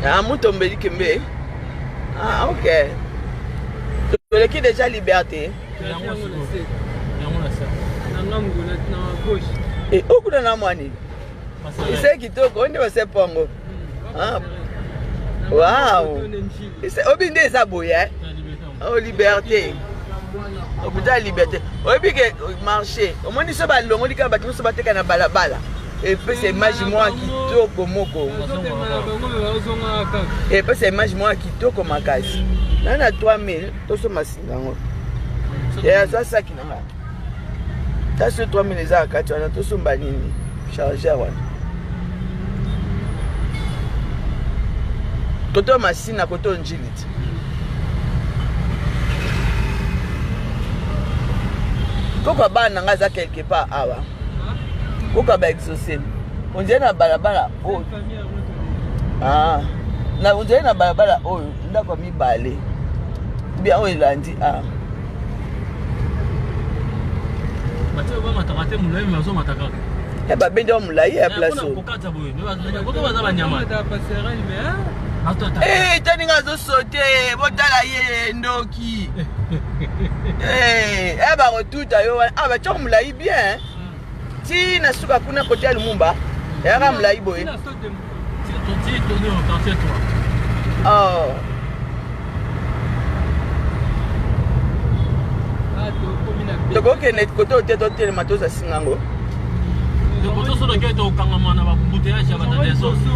Ah, Mutombo Likembe. Ah, ok. Toleki déjà liberté. E okuna na mwani. Ise kitoko, nde base pongo. Ah. Wow. Ise obi nde eza boye. Eh? Oh, liberté. Hôpital liberté. Oyebi ke marché, omoni so balongoli kaka bato nyonso bateka na balabala. Epesa image moko ya kitoko moko. Epesa image moko ya kitoko makasi. Na na 3000 tosomba singa yango. Ya zwa saki na nga. Ta so 3000 eza na kati wana tosomba nini? Chargeur wana. Koto masina koto njili ti. Koko bana na nga aza quelque part awa. Koko ba exaucé. On dirait na balabala oyo. Ah. Na on dirait na balabala oyo ndako ya mibale. Bien oyo elandi ah. Bato bamataka te molai mais bazomata kaka. Ya babendi wa molai ya place oyo. Kokata boye. Mais baza banyama. Eh, tani nga azosote botala ye ndoki eh, eh bakotuta yo wana ah batiaka molai bien ti na suka kuna kote ya lumumba eyaka molai boye oh. Tokokende kote oyo te totelema tozwa singa yango. Tokangama na bambouteillage ya bato desordre.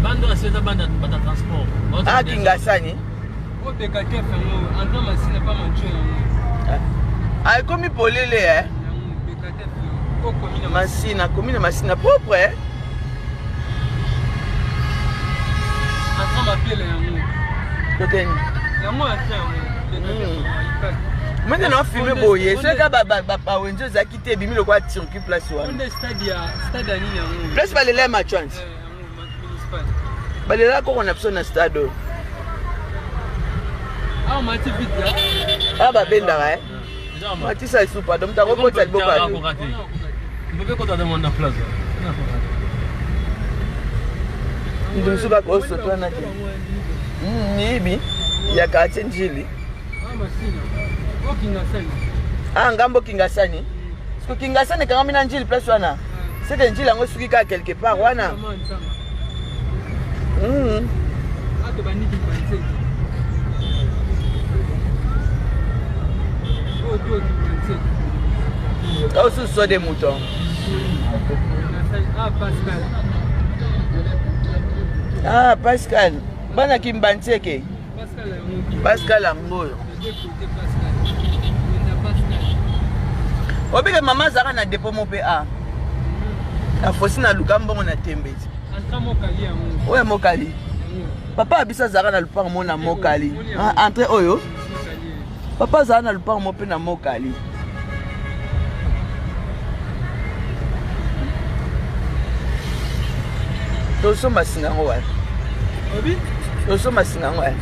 Bando asi eza banda bata transport. Ah Kingasani. Ah ekomi polele eh. Masina, komi na Masina propre eh. Mende na filme boye soki kaka bawenze ezalaki te ebimi lokola turquie place wana place balela ya machance balela koko na biso na stade oyo awa babendaka e matisa esupa donc moto akokotisa liboko ya mutu mosusu akosoto wana te miyibi ya quartier njili ah ngambo kingasani siko kingasani ekangami na njili place wana seke njili yango esuki kaka quelque part wana mm. Oh, sous saut des moutons. Ah, Pascal. Bana Kimbanseke. Pascal yango oyo. Obike mama azalaka na depot mo mpe a. Afosi na luka mbongo na tembe ti. Oyo mokali. Papa biso azalaka na lupango mo na mokali. Ah, entrée oyo. Papa azalaka na lupango mo mpe na mokali. Tosomba singa yango wapi? Tosomba singa yango wapi?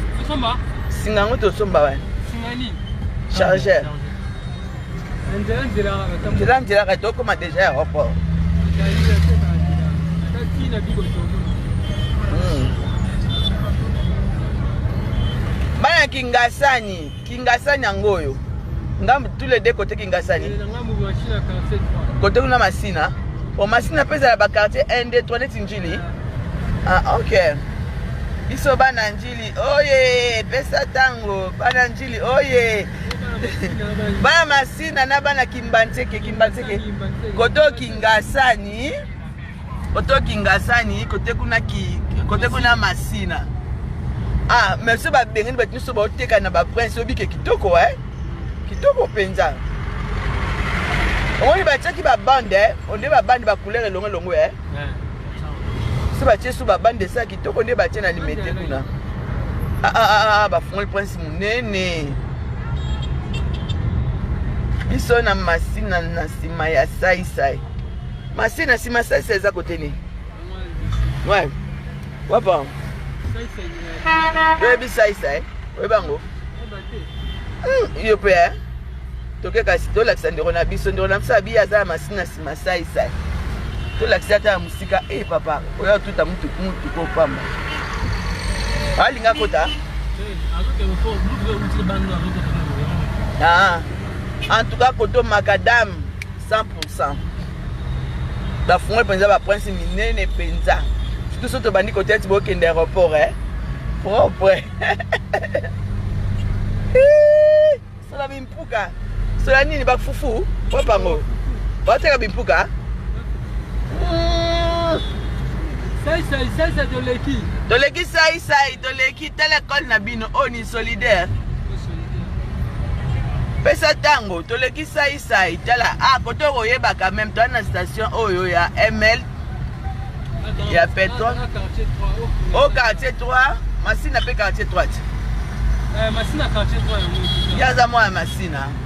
Singa yango tosomba wapi? Chargeur. Nzela nzela kaka tokoma deja aéroport. Bana Kingasani, Kingasani yango oyo. Ngambo tous les deux côtés Kingasani. Côté kuna Masina. Bon Masina mpe ezala ba quartier 1 2 3 neti Njili. Ah ok. Biso bana Njili oye pesa tango bana Njili oye. Bana Masina na bana Kimbanseke Kimbanseke. Koto Kingasani. Koto Kingasani kote kuna ki kote kuna Masina. Ah mais so babengani bato nyonso baoteka na ba prince obike kitoko eh? Kitoko mpenza. Omoni batiaki ba bande eh? Onde ba bande ba couleur elongo elongo eh? So batie su ba bande esa kitoko nde batie na limete kuna. Ah ah ah, ah bafungoli prince monene. Biso na Masina na nsima ya saisai. Masina nsima saisai eza kote nini? Ouais. Wapa. Oyebi saisai? Oyebi yango? Yo mpe eh? Toke kasi tolakisa ndeko na biso, ndeko na biso abi aza na masina nsima saisai. Tolakisa ata ya mosika. E eh, papa, oya otuta mutu mutu ko pamba. Alinga kota? Ah, en tout cas koto macadam 100%. Bafungoli mpenza baprince minene mpenza. Surtout soki tobandi kote ti bokende aéroport eh? Propre. Sola bimpuka. Sola nini bafufu? Wapango. Bateka bimpuka? Sai sai sai sai toleki. Toleki sai sai toleki tala école na bino oyo ni solidaire. Pesa tango toleki sai sai tala ah koto koyeba quand même toa na station oyo ya ML ya pétrole au quartier 3 Masina pe quartier 3 ti. Eh, Masina quartier 3 yango. Ye aza mwana Masina.